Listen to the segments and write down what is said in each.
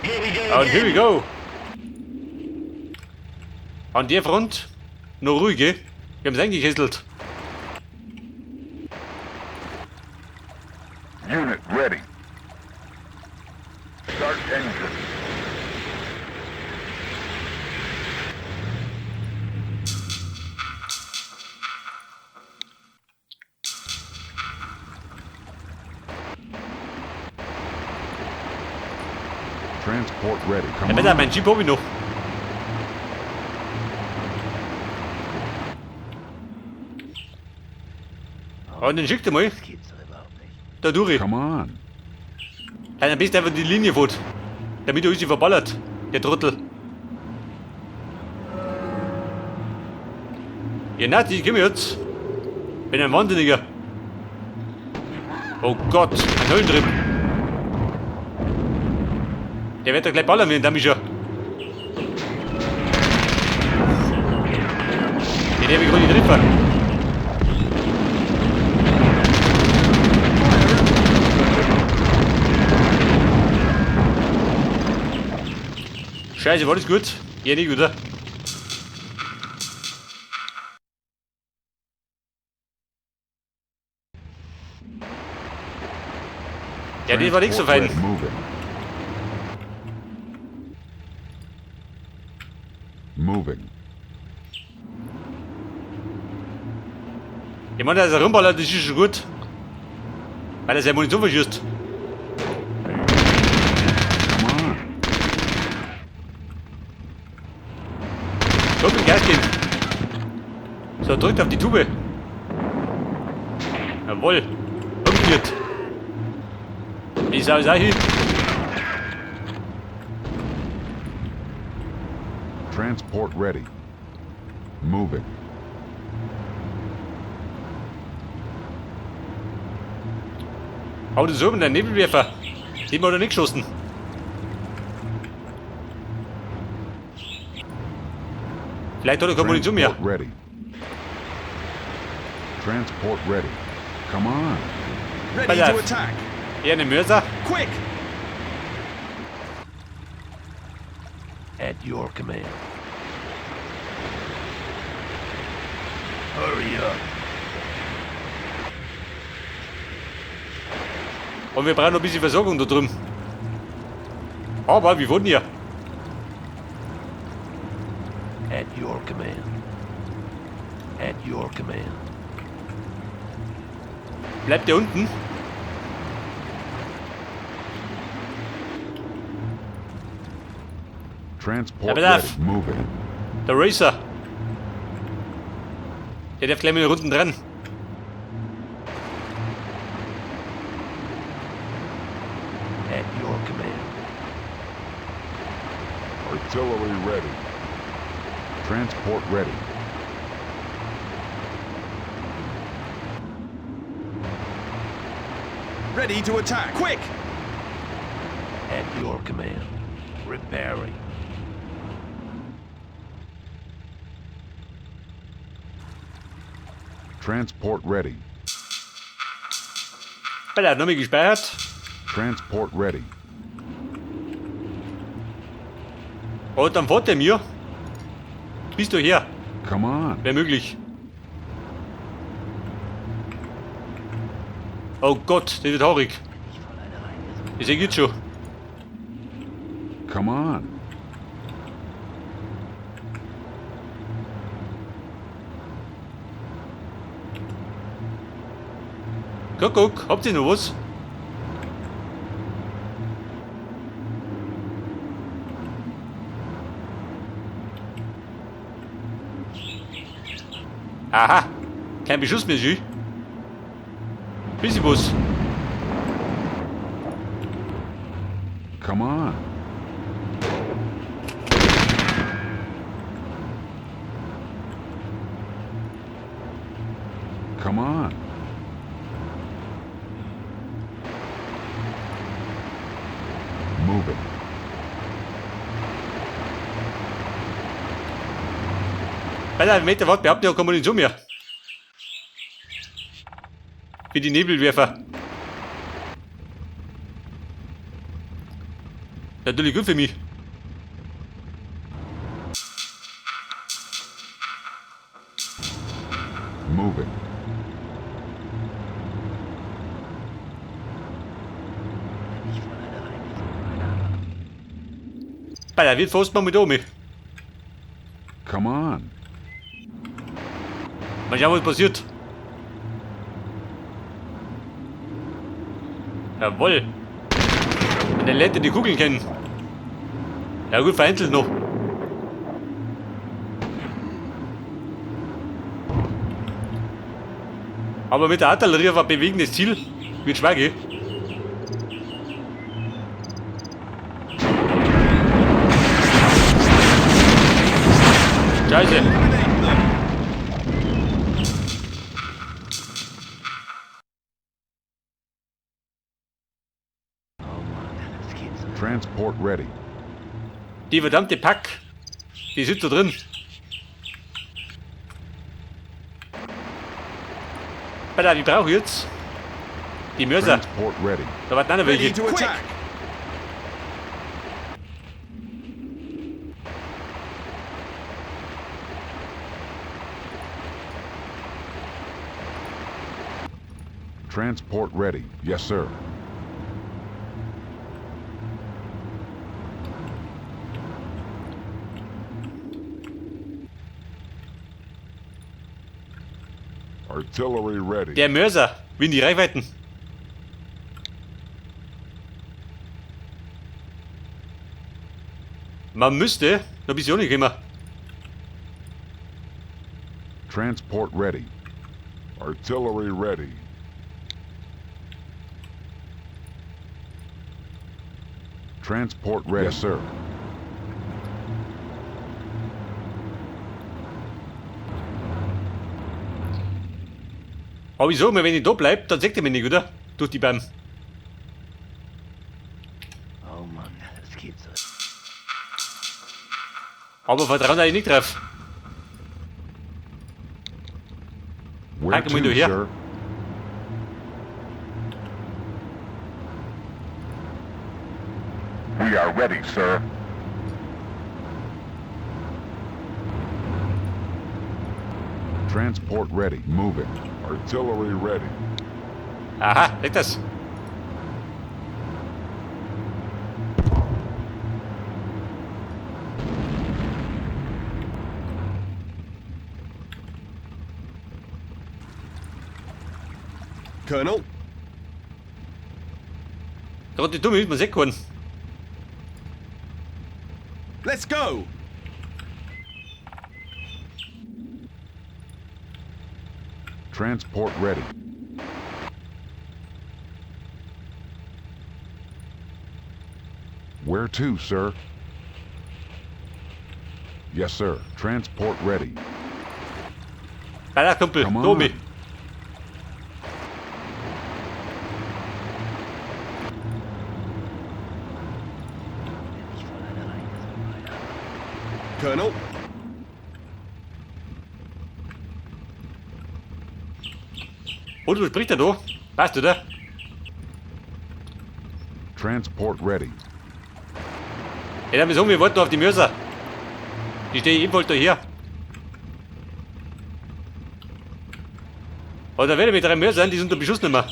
And here we go. An der Front noch ruhig, gell? Wir haben's eingekesselt. Unit ready. Start engine. Transport ready. Ja, Come bitte, on. mein Jeep hab ich noch. Und den schickt er mal. Das gibt's doch überhaupt nicht. Da durch. Come on. Dann am besten einfach die Linie fährt. Damit er uns nicht verballert. Der Trottel. Ja, na, die komm jetzt. Bin ein Wahnsinniger. Oh Gott, ein Höllentrip. Der wird doch gleich ballern, wenn der mich schon. Den hab ich gerade getroffen. Scheiße, war das gut? Ja, nicht, oder? Ja, das war nicht so Transport fein. ready. Moving. Moving. Ich meine, dass er rumballert, das ist schon gut. Weil er seine Munition verschießt. Come on. So, mit Gas geben. So, drückt auf die Tube. Jawohl. Umgekehrt. Die Sau ist auch hin. Transport ready. Moving. Hau das oben, der Nebelwerfer. Den hat er nicht geschossen. Vielleicht hat er keine Munition mehr. Transport ready. Transport ready. Come on. Ready Pass to auf. attack. Eher eine Mörser. Quick! At your command. Hurry up. Und wir brauchen noch ein bisschen Versorgung da drüben. Aber wie wohnen hier? At your command. At your command. Bleibt der unten? Transport Ja, pass auf. ready. Moving. Der Racer. Der darf gleich mit den Runden dran. At your command. Artillery ready. Transport ready. Ready to attack. Quick! At your command. Repairing. Transport ready. Weil er hat nochmal gespeichert. Transport ready. Und dann fährt er mir. Bist du her? Come on. Wäre möglich. Oh Gott, das wird haarig. Nicht von einer reingesogen. Ich seh jetzt schon. Come on. Guck, guck, habt ihr noch was? Aha, kein Beschuss mehr, schön. Bisschen was. Come on. Come on. Moving. Alter, Meter, warte, wir haben ja keine Munition mehr. Für die Nebelwerfer. Natürlich gut für mich. Moving. Wenn ich von einer Reise Bei der wird fast mal mit oben. Come on. Mal schauen, was passiert. Jawohl. Und dann lernt er die Kugeln kennen. Ja gut, vereinzelt noch. Aber mit der Artillerie auf ein bewegendes Ziel wird schwer gehen. Scheiße. Eliminate them. Oh Mann, das geht so. Transport ready. Die verdammte Pack. Die sitzt da drin. Alter, wie brauche ich jetzt? Die Mörser. Transport ready. Da warten auch noch Ready welche. to attack. Transport ready. Yes, sir. Artillery ready. Der Mörser. Wie in die Reichweiten. Man müsste. Da bist du auch nicht gekommen. Transport ready. Artillery ready. Transport ready. Yes, sir. Aber ich sag mal, wenn ich da bleib, dann sagt er mich nicht, oder? Durch die Bäume. Oh Mann, das geht so. Aber vertrauen da ich nicht drauf. Where Danke, to, here. sir? We are ready, sir. Transport ready. Moving. Artillery ready. Aha, leg das. Colonel, Gerade die Dumme ist man sehen kann. let's go. Transport ready. Where to, sir? Yes, sir. Transport ready. Weiter, Kumpel, Come on. Domi. Wenn ich von einer Reise Colonel, Und was spricht er da? Passt, oder? Transport ready. Ja, dann sagen wir warten auf die Mörser. Die stehe ebenfalls da her. Aber da werde ich mit drei Mörsern, die sind unter Beschuss nicht mehr.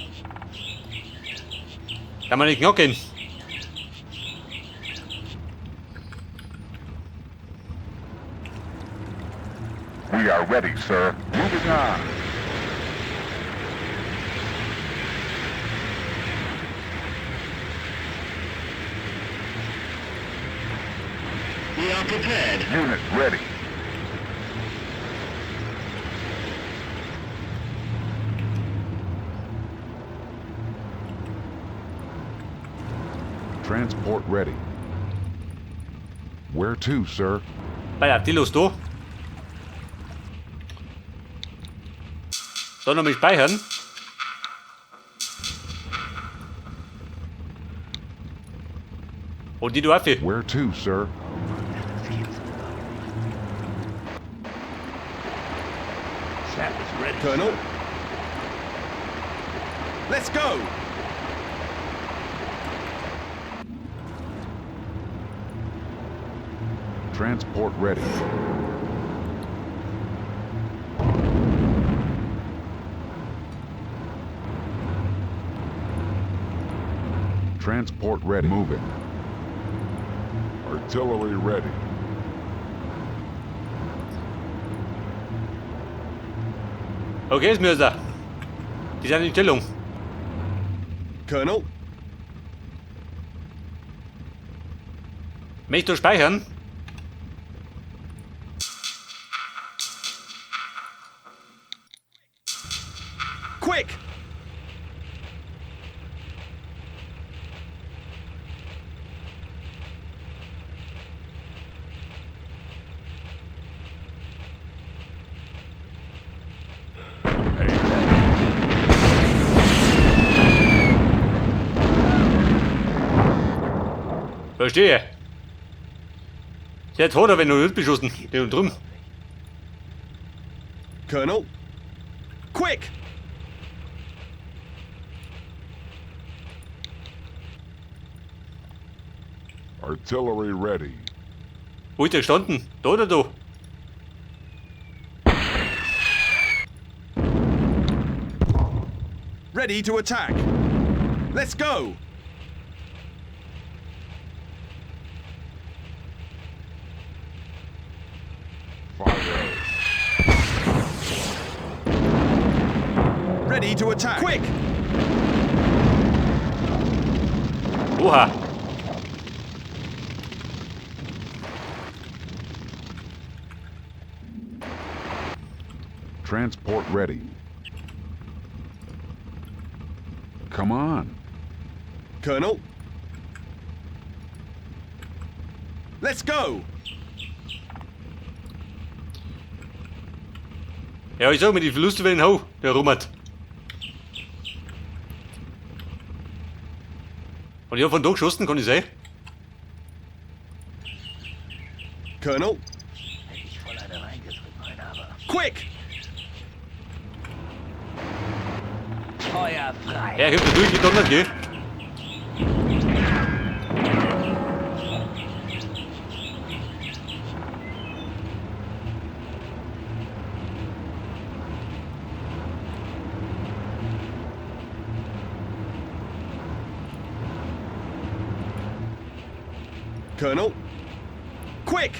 Kann man nicht knocken. We are ready, sir. Moving on. We are prepared. Unit ready. Transport ready. Where to, sir? Naja, die los da. Da nochmal speichern. Und die du auf. Where to, sir? Oh Mann, das gibt's überhaupt nicht. Sap is ready. Colonel. Let's go. Transport ready. Transport ready. Moving. Artillery ready. Okay, ist mir da. Die sind in Stellung. Colonel. Möchtest du speichern? Quick! Verstehe. Sehr tot, wenn du nicht beschossen. Den und drum. Colonel. Quick! Artillery ready. Wo ist der gestanden? Da oder da? Ready to attack. Let's go! Fire. Ready to attack. Quick! Oha. Transport ready. Come on. Colonel. Let's go! Ja, ich sag mir, die Verluste werden hoch, der rummert. Und ich hab von da geschossen, kann ich sein? Colonel. Hätte ich voll eine reingedrückt, mein aber. Quick! Feuer frei! Ja, ich hab da durchgedonnert, gell? Colonel. Quick!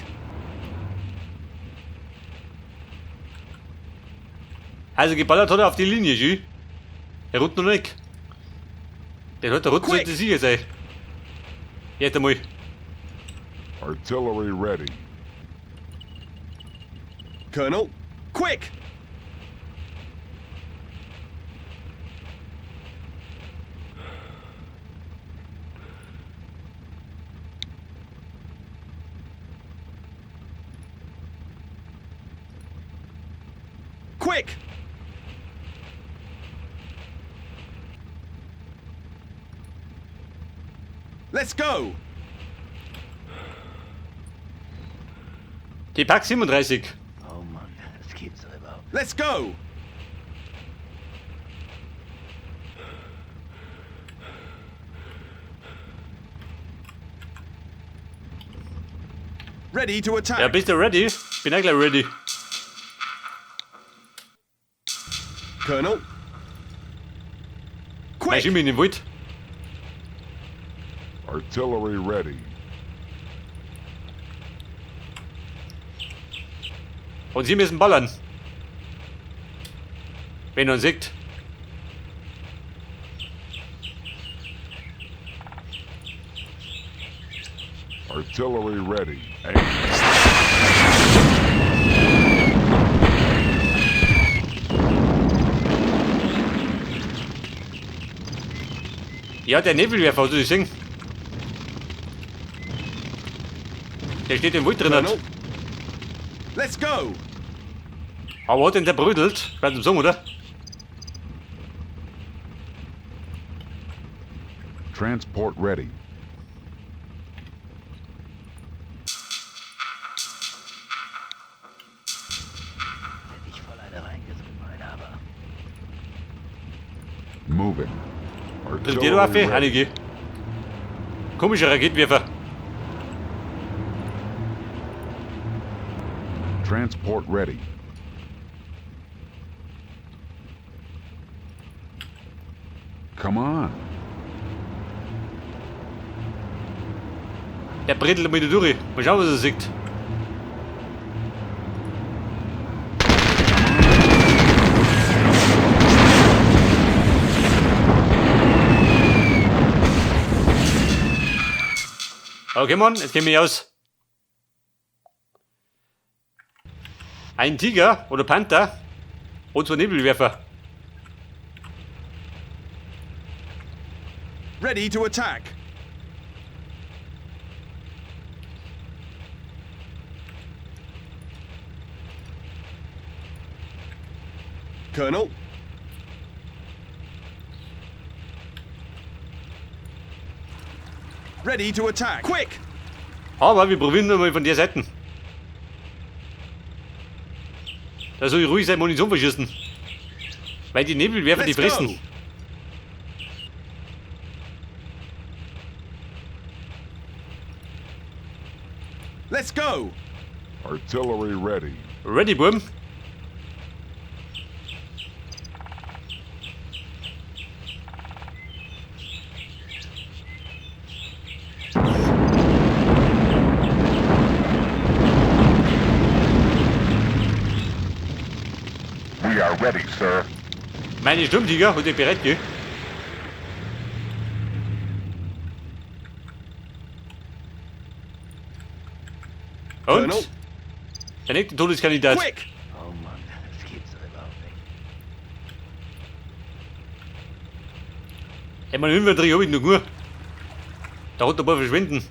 Also geballert hat er auf die Linie, schön. Er ruht noch nicht. Der hat der Rutsch Quick. sollte sicher sein. Jetzt einmal. Artillery ready. Colonel. Quick! Quick! Let's go! Die Pack 37. Oh Mann, das gibt's doch überhaupt. Let's go! Ready to attack. Ja, bist du ready? Bin auch gleich ready. Colonel. Nein, Quick! ich bin in den Wald. Artillery ready. Und sie müssen ballern. Wenn man sieht. Artillery ready. Aim. Ja, der Nebelwerfer, hast du das gesehen? Der steht im Wald drin. Colonel. Let's go! Aber hat denn der brödelt? Bleibt im Song, oder? Transport ready. Hätte ich voll eine reingedrückt, mein aber. Moving. Trifft jeder Artillery Waffe? ready. Einige. Komischer Raketenwerfer. Transport ready. Come on. Der brettelt mal durch. Mal schauen, was er sieht. Okay, Mann, jetzt gehen wir aus. Ein Tiger oder Panther und zwei Nebelwerfer. Ready to attack. Colonel. Ready to attack. Quick! Aber wir probieren mal von der Seite. Da soll ich ruhig seine Munition verschießen. Weil die Nebelwerfer, die Let's fressen. go. Let's go. Artillery ready. Ready, Burm. We are ready, sir. Meine Sturmtiger hat ich bereit, gell? Und? Colonel. Der nächste Todeskandidat. Quick! Oh Mann, das gibt's doch überhaupt nicht. Ich meine, Inventory hab ich noch nur. Da hat ein paar verschwinden.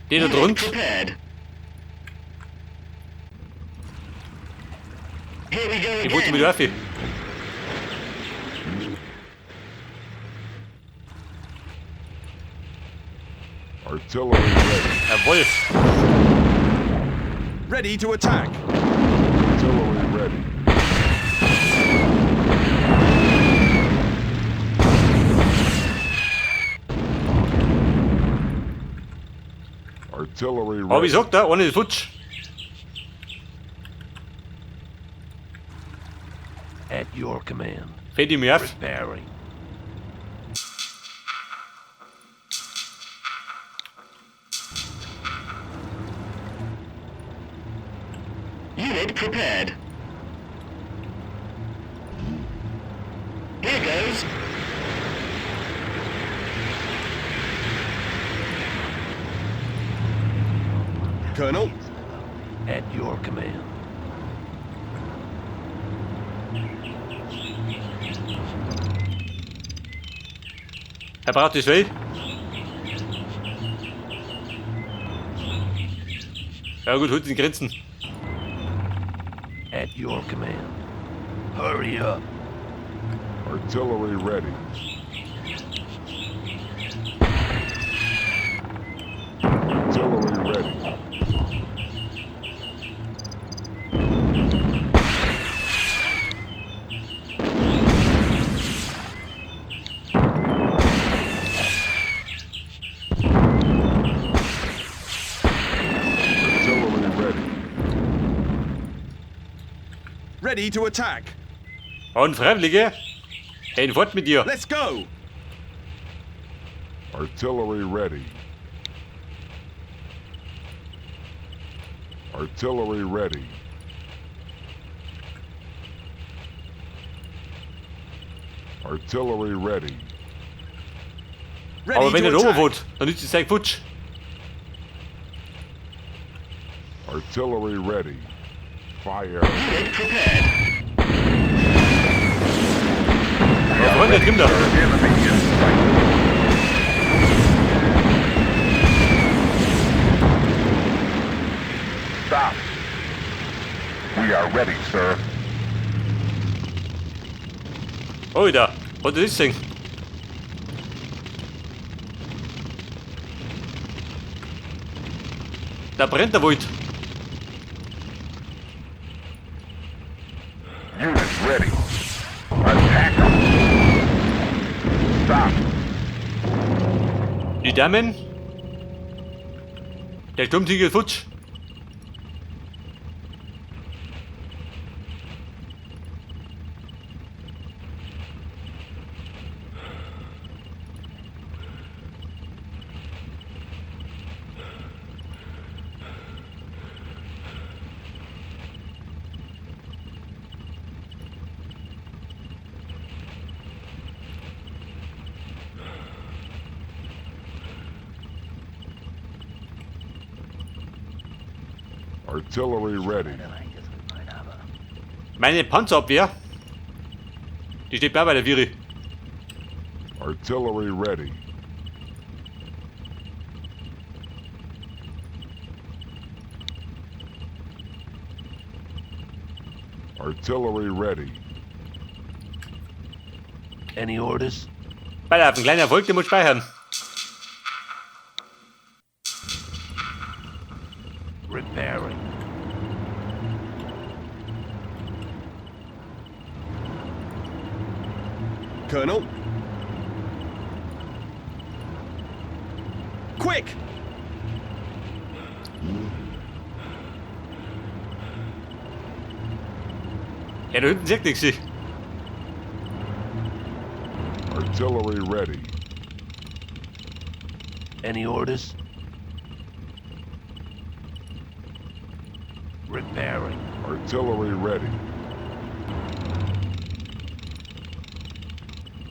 Die da drunter. Prepared. Here we go Ich wollte mit again. auf. Artillery ready. Jawohl. Ready to attack. Artillery ready. Artillery Aber wie ready. gesagt, da, einer ist futsch. At your command. Fällt ihm auf. Repairing. Unit prepared. Here goes. Colonel. At your command. Er braucht das Fell. Ja gut, holt den Grenzen. At your command. Hurry up. Artillery ready. Artillery ready. Artillery ready. Ready to attack. Und Freiwillige, hey, fort mit dir. Let's go. Artillery ready. Artillery ready. Artillery ready. Ready Aber wenn to er attack. runterfährt, dann ist das Zeug futsch. Artillery ready. Fire. Unit prepared. Ja, Freunde, komm da. Enemy in sight. Stop. We are ready, sir. Alter, hat er das gesehen? Da brennt der Wald. Unit ready. Attack 'em. Stop. Die Damen, Der Sturmtiger ist futsch. Artillery ready. Meine Panzerabwehr. Die steht bei der Vieri. Artillery ready. Artillery ready. Any orders? Bei ein kleiner Erfolg, den muss ich speichern. Repairing. Colonel? Quick! Ja, da hinten sieht nichts. Artillery ready. Any orders? Repairing. Artillery ready.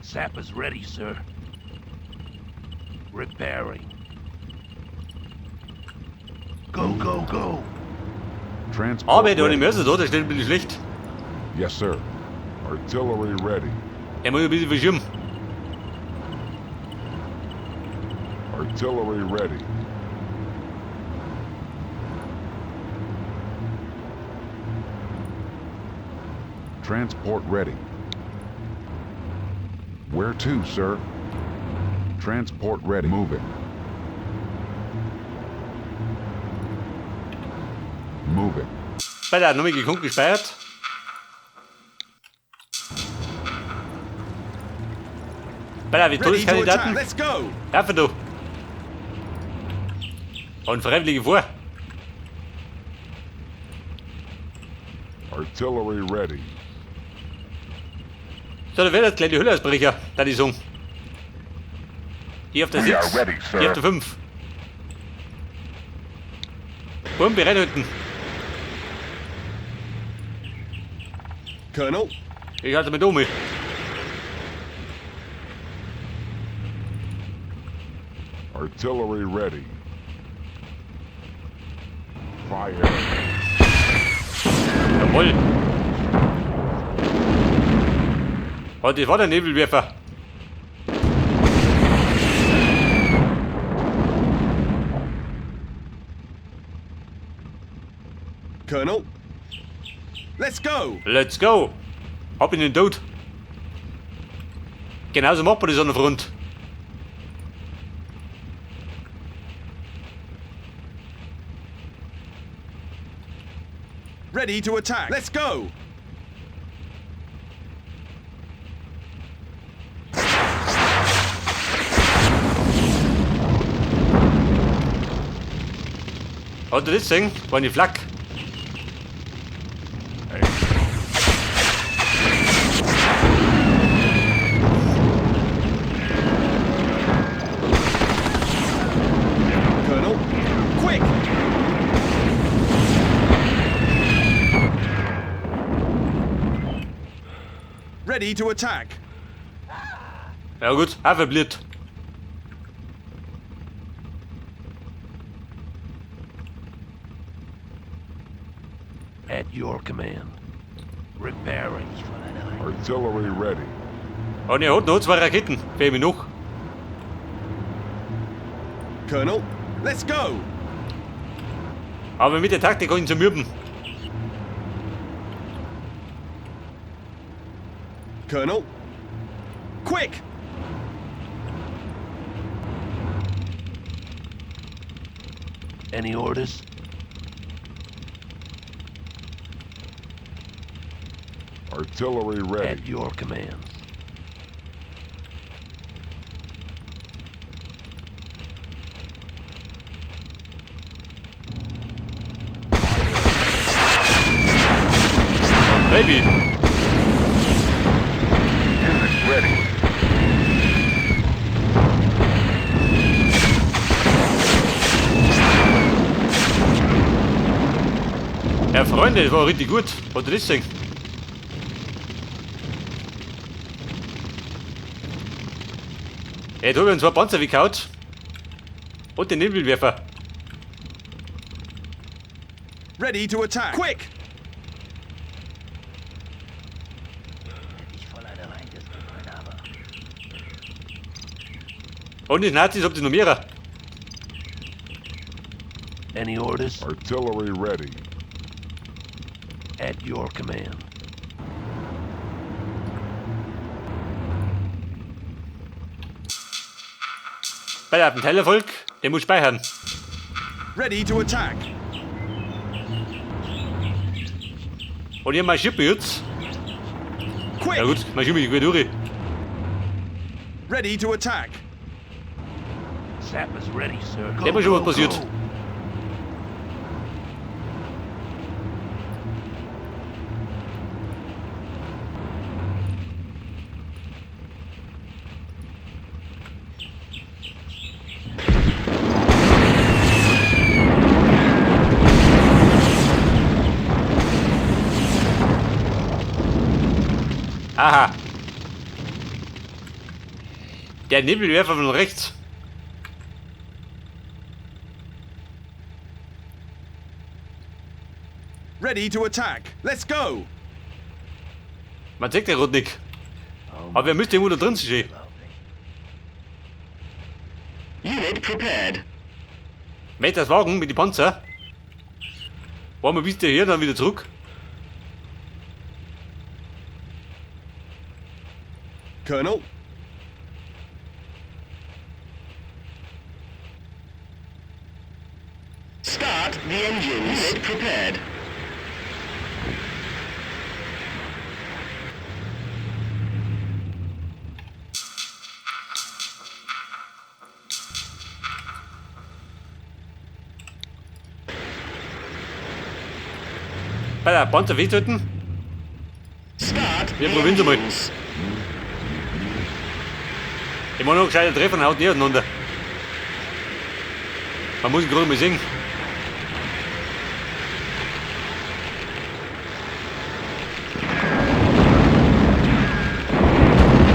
Sappers ready, sir. Repairing. Go, go, go. Transport Aber der hat ready. den Mörser da, der steht ein bisschen schlecht. Yes, sir. Artillery ready. Der muss ein bisschen verschieben. Artillery ready. Transport ready. Where to, sir? Transport ready. Moving. Moving. Bei der hat nochmal geguckt, gespeichert. Bei der wie Ready to attack. Todeskandidaten. Let's go! Dafür du. Und Freiwillige vor. Artillery ready. So, da wäre das gleich die Hülle-Ausbrecher, da die sagen. Die auf der We are 6, ready, sir. die auf der 5. Bumm, bereithalten. Colonel? Ich halte mit um. Artillery ready. Fire. Jawohl. Oh, das war der Nebelwerfer. Colonel? Let's go! Let's go. Hab ihn den Tod. Genauso macht man das an der Front. Ready to attack. Let's go! Hat du das gesehen? War die Flak. Colonel? Quick! Ready to attack. Ja gut, auch verbliert. At your command. Repairing. Artillery ready. Und er hat noch zwei Raketen. Fehlen mir noch. Colonel, let's go! Aber mit der Taktik kann ich ihn zermürben. Colonel? Quick! Any orders? Artillery ready. At your command. Baby. Unit ready. Ja, Freunde, das war richtig gut. Hat ihr das gesehen? Jetzt hab ich uns zwei Panzer weggehauen. Und den Nebelwerfer. Ready to attack. Quick! Ich voll eine reingefallen habe. Und die Nazis habt ihr noch mehrere. Any orders? Artillery ready. At your command. Bei dem Teilerfolg, der muss speichern. Ready to attack. Und ich marschiert mich jetzt. Quick! Ja gut, marschiere mich gut durch. Ready to attack. Sappers ready, sir. Go, Der muss schon was go, passiert. go. Aha. Der Nebelwerfer von rechts. Ready to attack. Let's go. Man sieht den Rot nicht. Aber wer müsste irgendwo da drin stehen? Unit prepared. Möchte das wagen mit den Panzer? Wollen wir bis hier dann wieder zurück? Colonel. Start the engines. Unit prepared. Bei der Panzer festhalten? Start Wir the probieren sie mal. engines. Ich muss noch gescheiter treffen, haut nicht auseinander. Man muss ihn gerade mal sehen.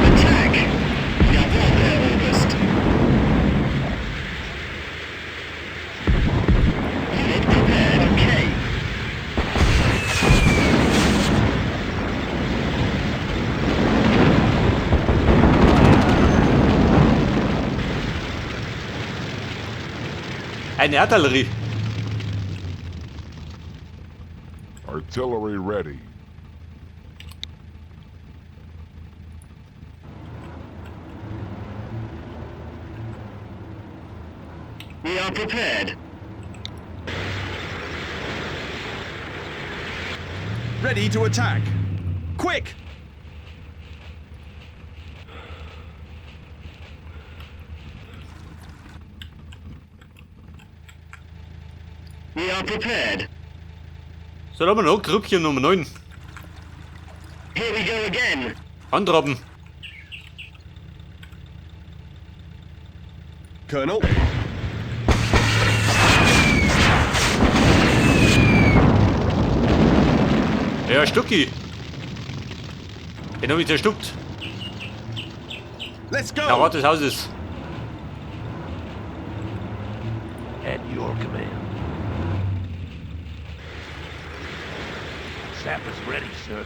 Attack! Jawohl, Herr Oberst. Unit prepared. Okay. Eine Artillerie. Artillery ready. We are prepared. Ready to attack. Quick! We are prepared. So, da haben wir noch Grüppchen Nummer 9. Here we go again. Antraben. Colonel. Ja, Stucki. Den hab ich zerstuckt. Let's Der go. Rat des Hauses. At your command. Sappers ready, sir.